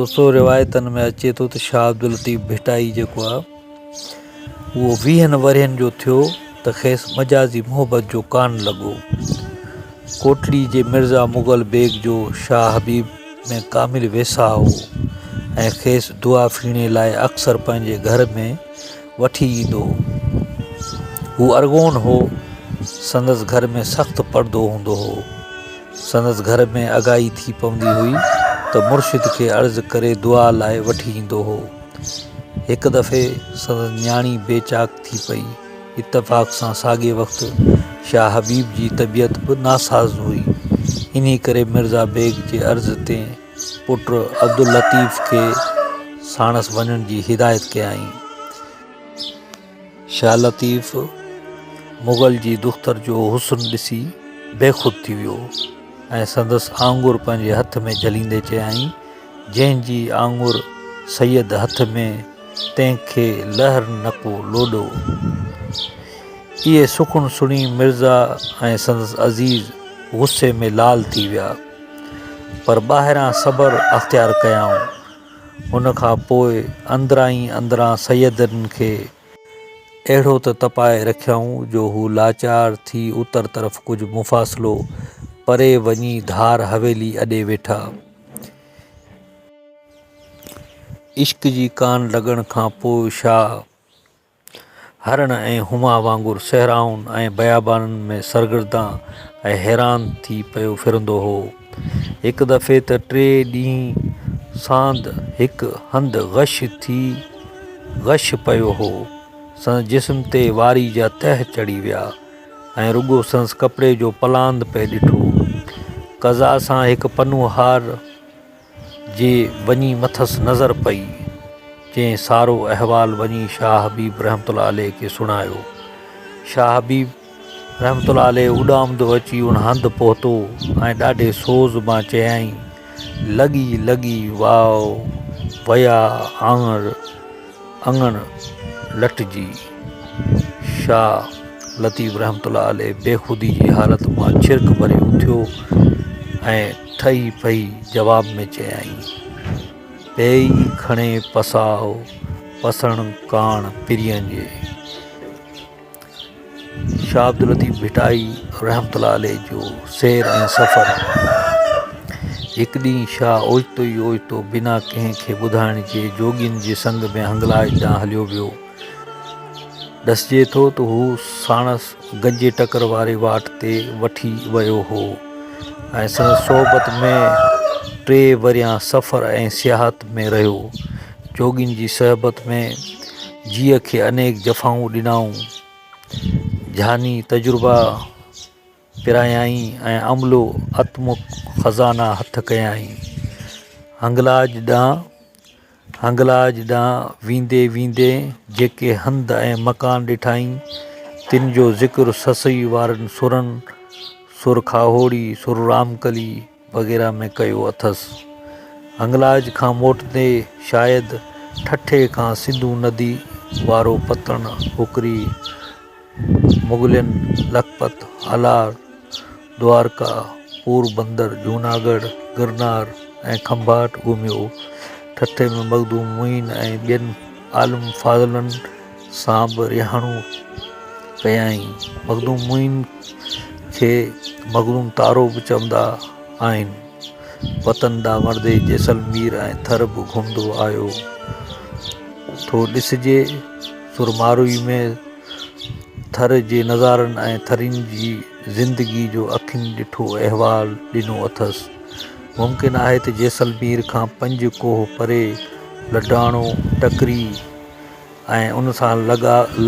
دوستو روايتن ۾ اچي ٿو ته شاهه عبداللطيف ڀٽائي جيڪو آهي اهو ويهن ورهين جو ٿيو ته کيس مجازي محبت جو ڪان لڳو. ڪوٽڙي جي مرزا مغل بيگ جو شاهه حبيب ۾ ڪامل ويساهه هو ۽ کيس دعا ڦيڻي لاء اڪثر پنهنجي گهر ۾ وٺي ايندو هو. هو ارغون هو، سندس گهر ۾ سخت پردو هوندو هو. سندس گهر ۾ اگهائي ٿي پوندي هئي ته مرشد کي عرض ڪري دعا لاء وٺي ايندو هو. هڪ دفعي سندس نياڻي بي چاڪ ٿي پئي. اتفاق سان ساڳئي وقت شاهه حبيب جي طبيعت به ناساز هئي. انهي ڪري مرزا بيگ جي عرض تي پٽ عبداللطيف کي ساڻس وڃڻ جي هدايت ڪيائين. شاهه لطيف مغل جي دختر جو حسن ڏسي بيخود ٿي ويو ۽ سندس آڱر پنهنجي هٿ ۾ جهليندي چيائين، جنهن جي آڱر سيد هٿ ۾، تنهن کي لهر نه ڪو لوڏو. اهي سخن سڻي مرزا ۽ سندس عزيز غصي ۾ لال ٿي ويا، پر ٻاهران صبر اختيار ڪيائون. ان کان پوء اندران ئي اندران سيدن کي اهڙو ته تپائي رکيائون جو هو لاچار ٿي اتر طرف ڪجهه مفاصلو پري وڃي ڌار حويلي اڏي ويٺا. عشق جي ڪان لڳڻ کان پوء شاهه هرڻ ۽ هما وانگر صحرائن ۽ بيابانن ۾ سرگردان ۽ حيران ٿي پيو ڦرندو هو. هڪ دفعي ته ٽي ڏينهن ساند هڪ هنڌ غش ٿي غش پيو هو. سندس جسم تي واري جا تهه چڙهي ويا ۽ رڳو سندس ڪپڙي جو پلاند پئي ڏٺو. قضا سان هڪ پنوهار جي وڃي مٿس نظر پئي، جنهن سارو احوال وڃي شاهه حبيب رحمة الله عليه کي سڻايو. شاهه حبيب رحمة الله عليه اڏامندو اچي ان هنڌ پهتو ۽ ڏاڍي سوز مان چيائين، لڳي لڳي واء ويا آڱر اڱڻ لٽجي. شاهه لطيف رحمة الله عليه بيخودي جي حالت مان ڇرڪ ڀري اٿيو ۽ ٺهي پئي جواب ۾ چيائين، پيئي کڻي پساء، پسڻ ڪاڻ پرين جي. شاهه عبداللطيف ڀٽائي رحمة الله عليه جو سير ۽ سفر. هڪ ڏينهن شاهه اوچتو ئي اوچتو بنا ڪنهن کي ٻڌائڻ جي جوڳين جي سنگ ۾ هنگلاج ڏانهن هليو ويو. ڏسجي ٿو ته هو ساڻس گنجي ٽڪر واري واٽ تي وٺي ويو هو ۽ سندس صحبت ۾ ٽي ورهيه سفر ۽ سياحت ۾ رهيو. جوڳين جي صحبت ۾ جيء کي انيڪ جفائون ڏنائون. جھاني تجربا پرايائين ۽ املهه اتمڪ خزانا هٿ ڪيائين. هنگلاج ڏانهن هنگلاج ڏانهن ويندي ويندي جيڪي هنڌ ۽ مڪان ڏٺائين، تن جو ذڪر سسئي وارن سرن، سر کاهوڙي، سر رامڪلي وغيره ۾ ڪيو اٿس. هنگلاج کان موٽندي شايد ٺٽي کان سنڌو ندي وارو پتڻ اڪري مغلين لکپت، هالار، دوارڪا، پور بندر، جوناڳڙهه، گرنار ۽ کنڀاٽ گهميو. ٺٽي ۾ مخدوم معين ۽ ٻين عالم فاضلن سان به رهاڻون ڪيائين. مخدوم معين کي مخدوم تارو به چوندا آهن. وطن ڏانهن ورندي جيسلمير ۽ ٿر به گهمندو آيو ٿو ڏسجي. سرماروئي ۾ ٿر جي نظارن ۽ ٿرين جي زندگي جو اکين ڏٺو احوال ڏنو اٿس. ممڪن آهي ته جيسلمير کان پنج ڪوهه پري لڊاڻو ٽڪري ۽ ان سان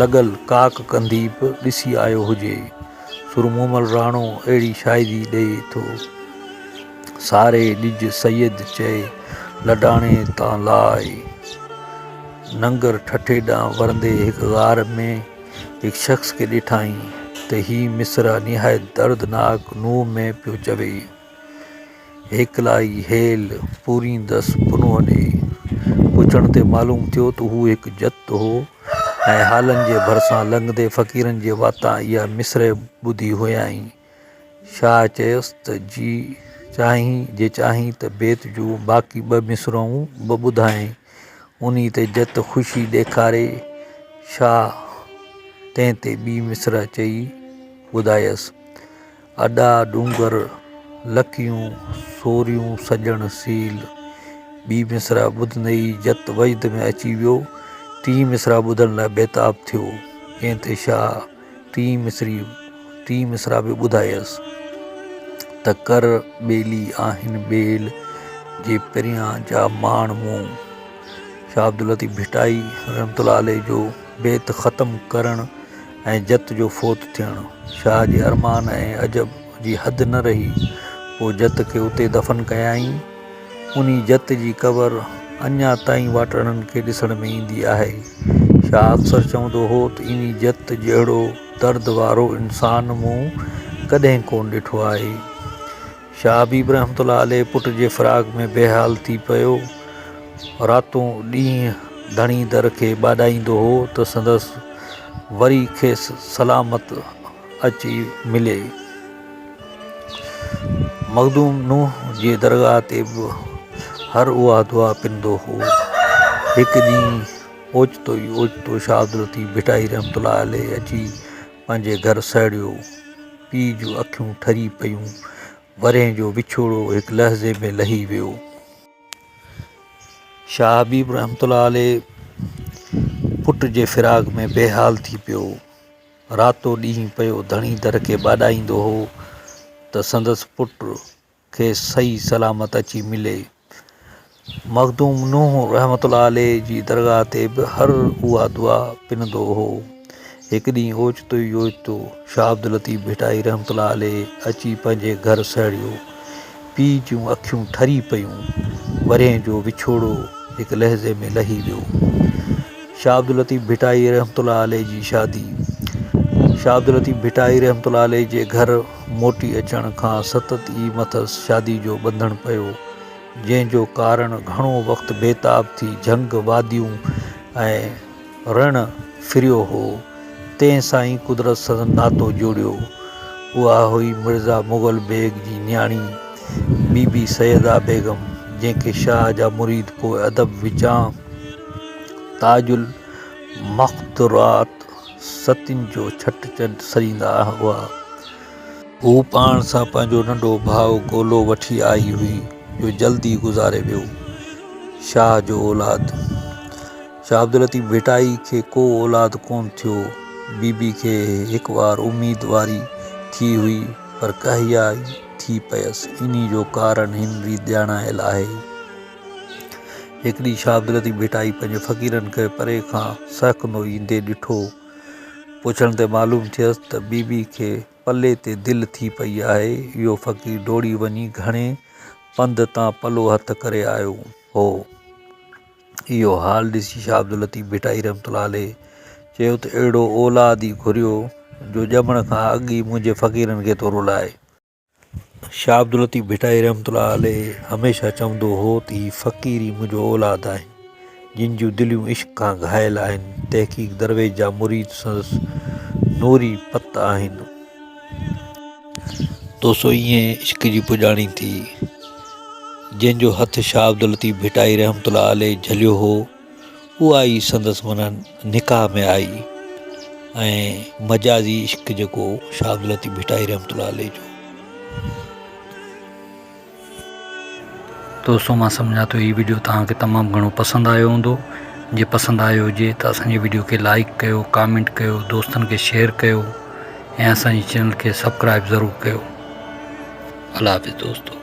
لڳل ڪاڪ ڪنڌي به ڏسي آيو هجي. سر مومل راڻو اهڙي شاهدي ڏئي ٿو. ساري ڏج سيد چئي، لڊاڻي تان لاء. ننگر ٺٽي ڏانهن ورندي هڪ غار ۾ هڪ شخص کي ڏٺائين ته هي مصرع نهايت دردناڪ نوع ۾ پيو چوي. هيڪلائي هيل، پوريندس پنهونء ڏي. پڇڻ تي معلوم ٿيو ته هو هڪ جت هو ۽ هالن جي ڀرسان لنگهندي فقيرن جي واتان اها مصرع ٻڌي هيائين. شاهه چيس ته جي چاهين جي چاهين ته بيت جون باقي ٻه مصرعون به ٻڌائين. انهي تي جت خوشي ڏيکاري شاهه تنهن تي ٻي مصرع چئي ٻڌايس. اڏا ڏونگر لڪيون سوريون سڄڻ سيل. ٻي مصرع ٻڌندي ئي جت وجد ۾ اچي ويو. ٽين مصرع ٻڌڻ لاء بيتاب ٿيو. جنهن تي شاهه ٽين مصري ٽين مصرع به ٻڌايس ته ڪر ٻيلي آهن ٻيل جي پريان جا ماڻ مون. شاهه عبداللطيف ڀٽائي رحمة الله عليه جو بيت ختم ڪرڻ ۽ جت جو فوت ٿيڻ، شاهه جي ارمان ۽ عجب جي حد نه رهي. پوء جت کي اتي دفن ڪيائين. انهي جت جي قبر اڃا تائين واٽهڙن کي ڏسڻ ۾ ايندي آهي. شاهه اڪثر چوندو هو ته انهي جت جهڙو درد وارو انسان مون ڪڏهن ڪونه ڏٺو آهي. شاهه حبيب رحمة الله عليه پٽ جي فراق ۾ بيحال ٿي پيو. راتون ڏينهن ڌڻي در کي ٻاڏائيندو هو ته سندس وري کيس سلامت اچي ملي. مخدوم نوح جي درگاهه تي به هر اها دعا پنندو هو. هڪ ڏينهن اوچتو ئي اوچتو شاهه عبداللطيف ڀٽائي رحمة الله عليه اچي پنهنجي گهر سهڙيو. پيء جون اکيون ٺري پيون. ورهين جو وڇوڙو هڪ لحظي ۾ لهي ويو. شاهه حبيب رحمة الله عليه پٽ جي فراق ۾ بيحال ٿي پيو. راتو ڏينهن پيو ڌڻي در کي ٻاڏائيندو هو ته سندس پٽ کيس صحيح سلامت اچي ملي. مخدوم نوح رحمة الله عليه جي درگاهه تي به هر اها دعا پنندو هو. هڪ ڏينهن اوچتو ئي اوچتو شاهه عبداللطيف ڀٽائي رحمة الله عليه اچي پنهنجي گهر سهڙيو. پيء جون اکيون ٺري پيون. ورهين جو وڇوڙو هڪ لحظي ۾ لهي ويو. شاهه عبداللطيف ڀٽائي رحمة الله عليه جي شادي شاهه عبداللطيف ڀٽائي رحمة الله عليه جي گهر موٽي اچڻ کان ستت ئي مٿس شادي جو ٻنڌڻ پيو، جنهن جو ڪارڻ گهڻو وقت بيتاب ٿي جهنگ، واديون ۽ رڻ ڦريو هو، تنهن سان ئي قدرت سندن ناتو جوڙيو. اها هئي مرزا مغل بيگ جي نياڻي بي بي سيده بيگم، جنهن کي شاهه جا مريد پوء ادب وچان تاج المخدرات ستين جو ڇٽ چنڊ سڏيندا هئا. هوء پاڻ سان پنهنجو ننڍو ڀاء گولو وٺي آئي هئي، جو جلد ئي گذاري ويو. شاهه جو اولاد، شاهه عبداللطيف ڀٽائي کي ڪو اولاد ڪونه ٿيو. بي بي کي هڪوار اميد واري ٿي هئي، پر ڪهيائي ٿي پيس. انهي جو ڪارڻ هن ريت ڄاڻايل آهي. هڪ ڏينهن شاهه عبداللطيف ڀٽائي پنهنجي فقيرن کي پري کان سهڪندو ايندي ڏٺو. پڇڻ تي معلوم ٿيس ته بي بي کي پلي تي دل ٿي پئي آهي. اهو فقير ڊوڙي وڃي گهڻي پنڌ تان پلو هٿ ڪري آيو هو. اهو حال ڏسي شاهه عبداللطيف ڀٽائي رحمة الله عليه چيو ته اهڙو اولاد ئي گهريو جو ڄمڻ کان اڳ ئي منهنجي فقيرن کي ٿو رلائي. شاهه عبداللطيف ڀٽائي رحمة الله عليه هميشه چوندو هو ته هي فقير ئي منهنجو اولاد آهن، جن جون دليون عشق کان گهايل آهن. تحقيق درويش جا مريد سندس نوري پت آهن. دوستو ائين عشق جي پڄاڻي ٿي، جنهن جو هٿ شاهه عبداللطيف ڀٽائي رحمة الله عليه جهليو هو. اها ئي سندس معنيٰ نڪاح ۾ آئي ۽ مجازي عشق جيڪو شاهه عبداللطيف ڀٽائي رحمة الله عليه جو. دوستو مان سمجهان ٿو هي وڊيو توهان کي تمام گهڻو پسند آيو هوندو جي پسند آيو هجي ته اسان جي وڊيو کي لائيڪ ڪيو ڪامينٽ ڪيو دوستن کي شيئر ڪيو ۽ اسان جي چينل کي سبڪرائب ضرور ڪيو الله حافظ دوستو.